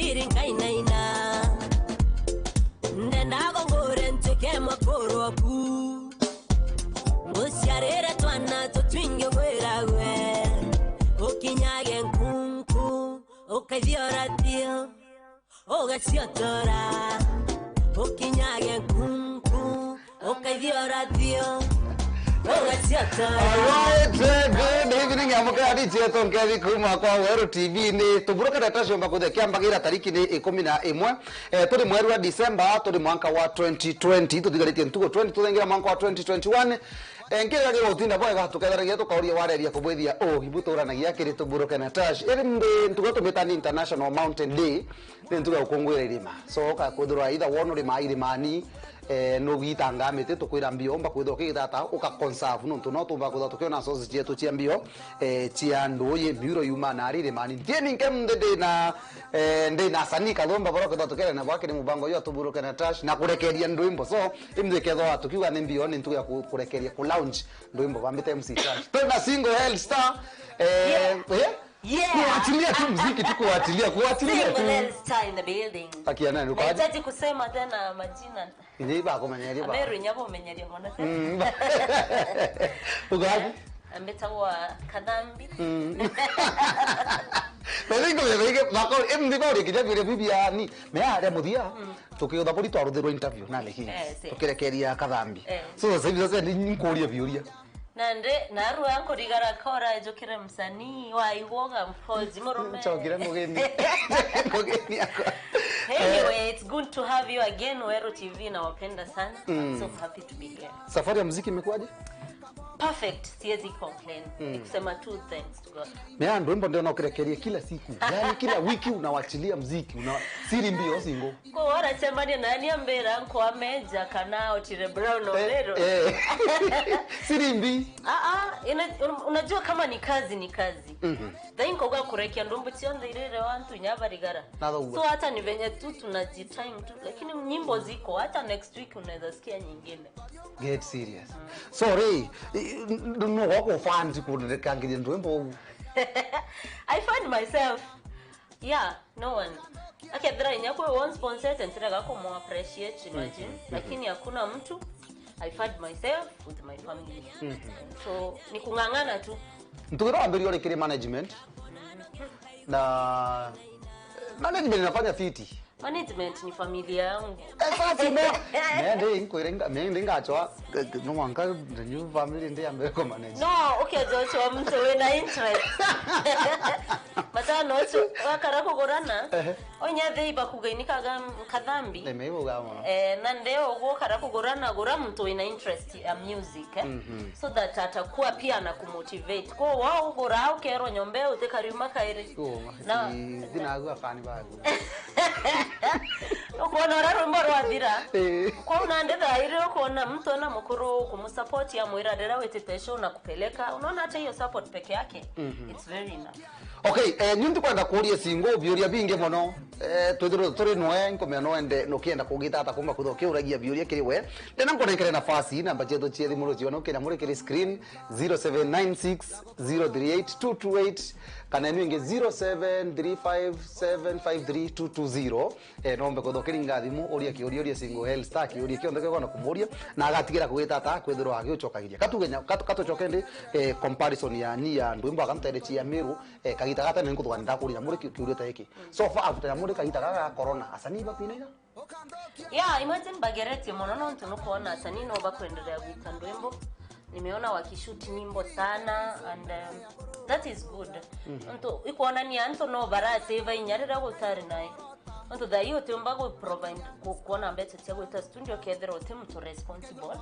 Ngiri nkainaina Ndendago ngore ntuke makoro aku Ngusiarere twana tutwinge gwerawe Ukinyage nkunku Ukaithiora tio Ugaciotora Ukinyage nkunku Ukaithiora tio. Alright, good evening. Amukera cheto nkethi kuma kwa Weru TV ni tuburuka data shomba kuthe kiambagira tariki ni 11 turi mweri wa December turi mwaka wa 2020 tuthigarĩtie ntugo 20 tuthengira mwaka wa 2021 nkira gä gå bwega tuketharagia tukauria wareria kubwithia o ibuturanagia kiri tuburuke na tash iri ndi ntugo tumita ni International Mountain Day ni ntugo gukungwira irima so ka kwithirwa either wono rima irimani no gitanga mite tukwira mbio mba kwithirwa kigitata uka conserve nuntu no tumba kwithirwa tukiona source cietu cia mbio cia nduyi miuro yuma na riri mani ntie ninke ndi na ndi na sani kathomba boro kwithirwa tukere na bwake ni mubango yo tuburuke na tash na kurekeria ndwimbo so imthe kethwa tukiuga ni mbio ni ntuga kurekeria ku launch ndwimbo bambite MC Tash tuna single hell star Yeah. Kuachilia tu muziki tu kuachilia Single tu. Hell Star in the building. Akia nani ukaje? Nahitaji kusema tena majina. Ni ba kumenyeria ba. Ameru nyabo umenyeria mbona sasa? Ukaje? Ambetawa Kadhambi. Pelingo me bako emdi ba ri kinya bibia ni me aria muthia tukiutha buri twaruthirwo interview na lehi tukirekeria Kadhambi. So sasa hivi sasa ni nkuria biuria. Nande naru yanko rigara kora ejokere msanii wa iwoga mfozi murume. Chokire mugeni. Mugeni akwa. Anyway, it's good to have you again Weru TV na wapenda sana. I'm so happy to be here. Safari ya muziki imekuwaje? Perfect, siwezi complain. Nikusema tu thanks to God. Mea ndwimbo ndio naokirekeria kila siku. Yaani kila wiki unawachilia muziki, una siri mbio singo. Kwa wara chemani nani ambera nko ameja kana Otile Brown Omero. Siri mbi. Unajua kama ni kazi ni kazi. Then koga kurekia ndumbu chionde irere wantu nyabarigara. So hata ni venye tu tunajitime tu lakini nyimbo ziko hata next week unaweza sikia nyingine. Get serious. Sorry, no wako fans kurekangiria ndwimbo. I find myself yeah, no one. Okay, there inyako one sponsor and tena ko appreciate imagine lakini hakuna mtu. I find myself with my family. So ni kungangana tu. Mtugero ambirio ile management. Na management inafanya fiti. Management ni familia yangu. Sasa mo. Mende inkoirenga mende ngachwa no wanka the new family ndiye ambaye ko manage. No, okay Joshua mtu we na interest. Matano ocho wakarako gorana. Onya theiba kugainika Kadhambi. Nemeibo gamo. Na ndeo ugo karako gorana gora mtu ina interest ya music So that atakuwa pia anakumotivate. Kwa wao gora ukero nyombe utekariuma kaire. Na dinagwa fani bagu. Ukona rarumbo rwathira. Kwa unaandetha ire ukona mtu ana mukuru kumsupport ya mwira dera wetete na kupeleka. Unaona hata hiyo support peke yake. It's very enough. Okay, nyundu kwenda kuria singo biuria bingi mono. Twithirwo turi noe nkomea no ende no kienda kugitata kuma kutho kiuragia biuria kiri we. Ndena nkonekere nafasi namba chetu chia thimu rucio no kira muri kiri screen 0796038228 kana inu ingi 0735753220 no mbe kutho kiringa thimu uria kiuria uria single hell star kiuria kionthe kigona kumuria na agatigira kugitata kwithirwo agiucokagiria katugenya katucoke ndi comparison ya ni ya ndwimbo akamtere chia Meru kagita gata ni nkuthwa ndakuria muri kiuria ta iki so far after muri kagita gaga corona asanii bakwinaira. Yeah, imagine bagereti monono ntunukuona asanii no bakuendelea gwita ndwimbo. Nimeona wakishoot nyimbo sana and that is good. Nto ikuona ni anto no baraseva inyarira gutari naye. Nto dayo timba go provide kuona mbete tia gwita studio kethero mtu responsible.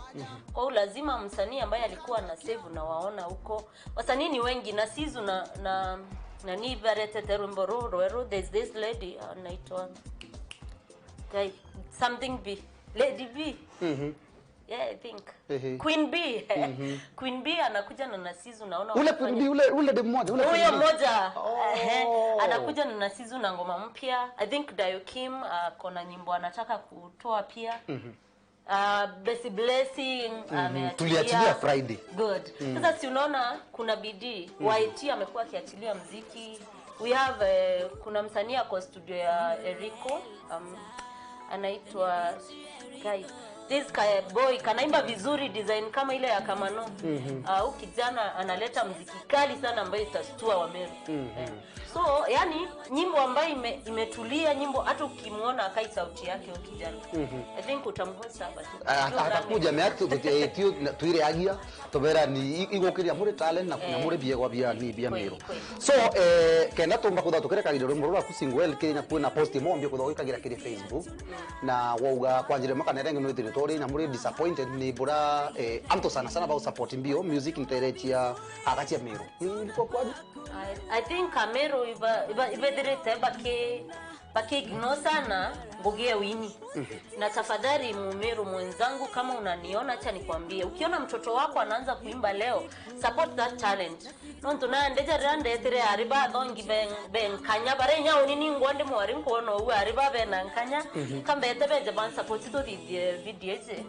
Kwa lazima msanii ambaye alikuwa na save na waona huko. Wasanii ni wengi na sizu na na ni baretete rumbo roro there's this lady anaitwa something B, Lady B. Yeah, I think. Queen B. Queen B anakuja na Nasizu naona ule Queen B ule dem mmoja ule huyo mmoja. Anakuja na Nasizu na ngoma mpya. I think Dayo Kim kona nyimbo anataka kutoa pia. Blessy Blessing ameachilia. Tuliachilia Friday. Good. Sasa si unaona kuna bidii. YT amekuwa akiachilia muziki. We have kuna msanii ako studio ya Eriko, anaitwa guys, this boy kanaimba vizuri design kama ile ya Kamano. Huyu kijana analeta mziki kali sana ambayo itastua wa Meru. So yani nyimbo ambayo imetulia, nyimbo hata ukimuona akai sauti yake huyu kijana. I think utamhost hapa tu. Atakuja meatu tuire agia tobera ni igukiria muri talent na kuna muri biegwa bia ni bia Meru. So kenda tumba kutha tukireka giro rwimbo rwa kusingle kiri na kwina post mombio kutha gwikagira kiri Facebook na wauga kwanjire makanere ngino ithire tori na muri disappointed ni bura anto sana sana ba support mbio music nterechia agachia Meru. Ilikuwa kwaje? I think Meru iba ibethirite baki ignore sana mbugie wini. Na tafadhali Mumeru mwenzangu, kama unaniona acha nikwambie, ukiona mtoto wako anaanza kuimba leo, support that talent. Nontu na ndeja rande tire ariba thongi ben kanya bare nya unini ngwande mwari nkono u ariba ben nkanya kambe tebeje ban support to the video je.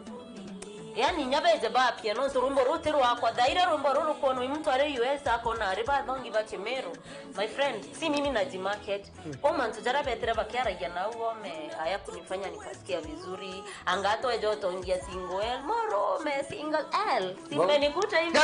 Yani nyabeje ba pia nontu rumbo rutero akwa daira rumbo ruru kono mtu are US akona ariba thongi ba Kimeru. My friend, si mimi na jimarket. Kwa mantu jara betere bakiara ya na uome haya kunifanya nikasikia vizuri. Angato ejo tongia single L moro me single L. Simenikuta hivi.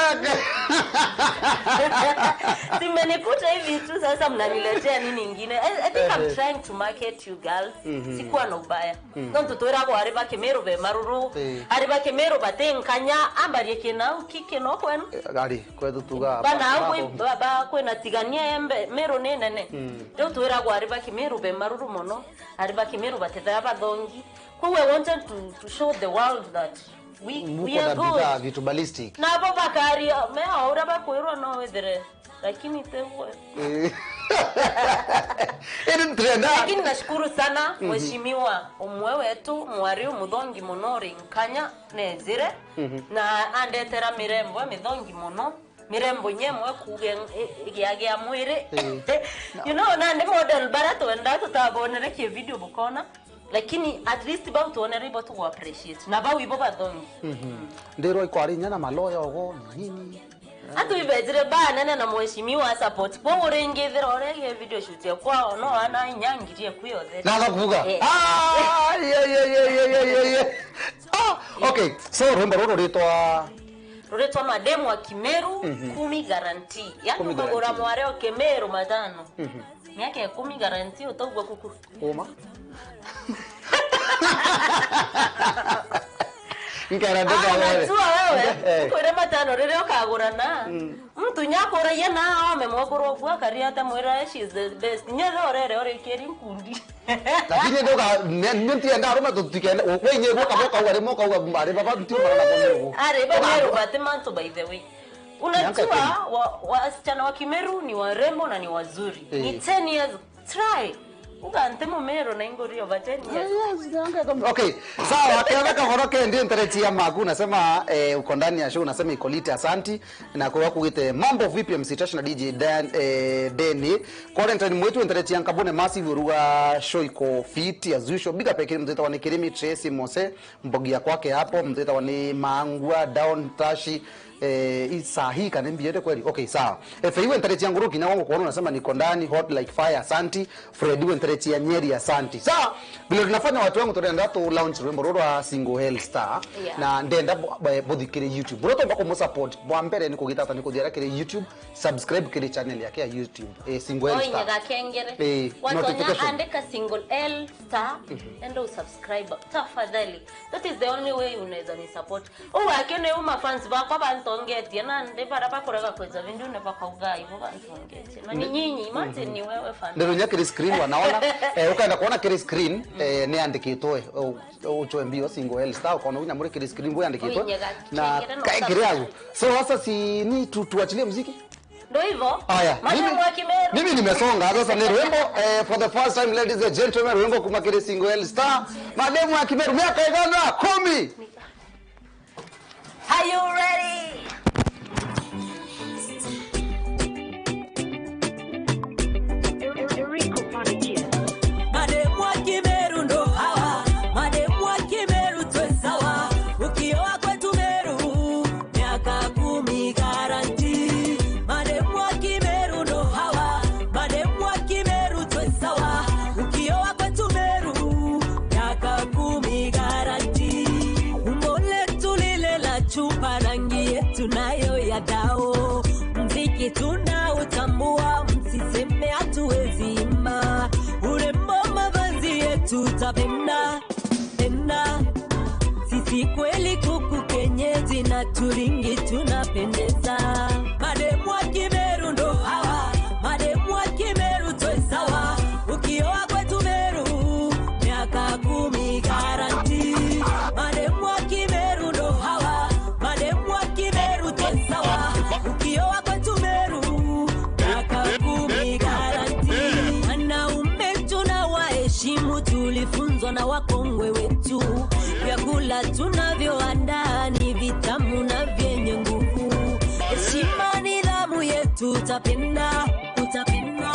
Simenikuta hivi tu sasa mnaniletea nini nyingine? I think I'm trying to market you girls. Sikuwa na ubaya. Nontu toira kwa ariba Kimeru be maruru. Ariba Kimeru batenkanya ambarie kina ukike no kwenu. Gari kwetu tuga. Bana au kwena tigania embe Meru nene. Ndio tuira kwa ariba Kimeru be maruru mono. Ariba Kimeru batetha bathongi. Kwa we wanted to show the world that we are good. Vitu ballistic. Na hapo bakari mea ura bakwirwa no wethere. Lakini tewe. Lakini nashukuru sana mheshimiwa umwe wetu mwari muthongi munori nkanya nezire na andetera mirembo mithongi muno mirembo nyemwe kuge giagia mwiri. You know na ndi model bara twenda tutabonere ki video bukona, lakini at least ba tuonere ibo tu appreciate na ba wibo bathongi. Ndiro ikwari nyana maloya ogo nini. Atu ibejire ba nene na mheshimiwa support kwa urengethera orege video shoot ya kwao no ana inyangirie kuyothe. Na gakuga. Ah ye ye ye ye ye. Ah okay, so rwimbo ruru ritwa mademu wa Kimeru 10 guarantee. Yani ukagura mwareo Kimeru matano. Miaka ya 10 guarantee utagwa kuku. Uma. Nkara ndoga wewe. Unajua wewe. Uko matano rere ukagurana. Mtu nyakora yena ome mwogoro gwa karia ta mwira she is the best. Nyero rere ore keri nkundi. Lakini ndoga nti enda ruma tutikenda we nye boka boka wale moka wa baba mtu mara na kono. Are ba Meru batemanto by the way. Unajua wasichana wa Kimeru ni warembo na ni wazuri. Ni 10 years try. Ugante Mumero na ingorio ba 10 years. Okay, sawa kiona kahoro ke ndio internet ya magu nasema uko ndani ya show nasema ikolite asanti na kwa kuite mambo vipi MC Tash na DJ Dan Deni. Quarantine mwetu internet ya Nkabone massive ruga show iko fit as usual. Big up ekiri mzeta wani Kirimi Tracy Mose mbogia kwake hapo mzeta wani Mangwa Down Tashi sahi kanembi kweli. Okay sawa. Feiwe internet ya Nguruki na wangu kuona unasema niko ndani hot like fire asanti. Fred internet ya Nyeri asanti. Sawa vile tunafanya watu wangu tunaenda tu launch rwimbo rwa single Hell Star na ndenda bothikire YouTube. Bro to mo support bwa mbere ni kugitata ni kuthiara kire YouTube, subscribe kire channel yake ya YouTube single L Star. Oinyaga kengere. Watu andika single L Star endo subscribe tafadhali. That is the only way unaweza ni support. Uwakene uma fans bakwa bantongetie na ndi bara bakorega kweza vindu ne bakauga ibo bantongetie. Na ni nyinyi imagine ni wewe fan. Ndio nyakiri screen wanaona ukaenda kuona kiri screen ni andikitwe uchoe mbio single L Star ukaona unya muri kiri screen boy andikitwe na kengere yangu. So sasa si ni tuachilie muziki. Ndio hivyo. Haya. Mimi nimesonga sasa ni rwimbo for the first time ladies and gentlemen rwimbo kuma kiri single L Star mademu wa Kimeru miaka igana 10. Are you ready? Mademu wa Kimeru ndo hawa, mademu wa Kimeru twesawa, ukioa kwetu Meru miaka 10 guarantee. Mademu wa Kimeru ndo hawa, mademu wa wadao. Mziki tunautambua, msiseme hatuwezi ima. Urembo mavazi yetu tapenda, penda. Sisi kweli kuku kenyeji na turingi tunapendeza. Mademu wa Kimeru ndo hawa, mademu wa Kimeru twesawa. Ukioa kwetu Meru, miaka 10 garanti. Mademu wa Kimeru ndo hawa, mademu wa Kimeru twesawa. Ukioa kwetu Meru, miaka 10 garanti. Wanaume tunawaheshimu, tulifunzwa na wakongwe wetu. Vyakula tunavyoandaa ni vitamu na vyenye nguvu. Heshima nidhamu yetu utapenda, utapenda.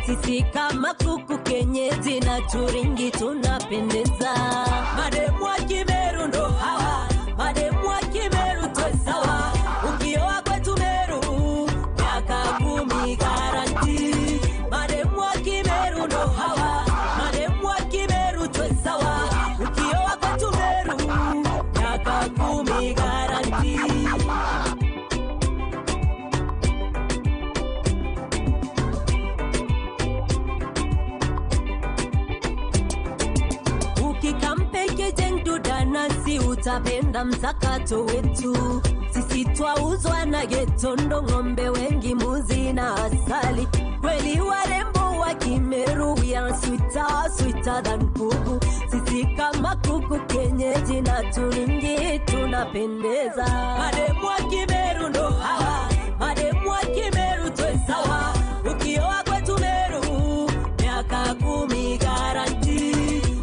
Sisi kama kuku kenyeji na turingi tunapendeza. Mademu wa Kimeru ndo hawa, mademu wa Kimeru twesawa. Ukioa kwetu Meru, miaka 10 garanti. Mademu wa Kimeru ndo hawa, mademu wa Kimeru twesawa. Ukioa kwetu Meru, miaka 10 garanti. Utapenda msakato wetu. Sisi twauzwa na getondo, ng'ombe wengi, mbuzi na asali. Kweli warembo wa Kimeru, we are sweeter, sweeter than kuku. Sisi kama kuku kenyeji na turingi tunapendeza. Mademu wa Kimeru ndo hawa, mademu wa Kimeru twesawa. Ukioa kwetu Meru, miaka 10 garanti.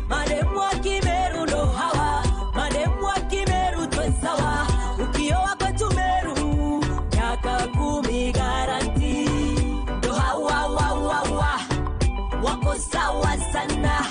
Mademu wa Kimeru ndo hawa, mademu wa Kimeru twesawa. Ukioa kwetu Meru, miaka 10 garanti. Ndo hawa wa wa wa, wako sawa sana.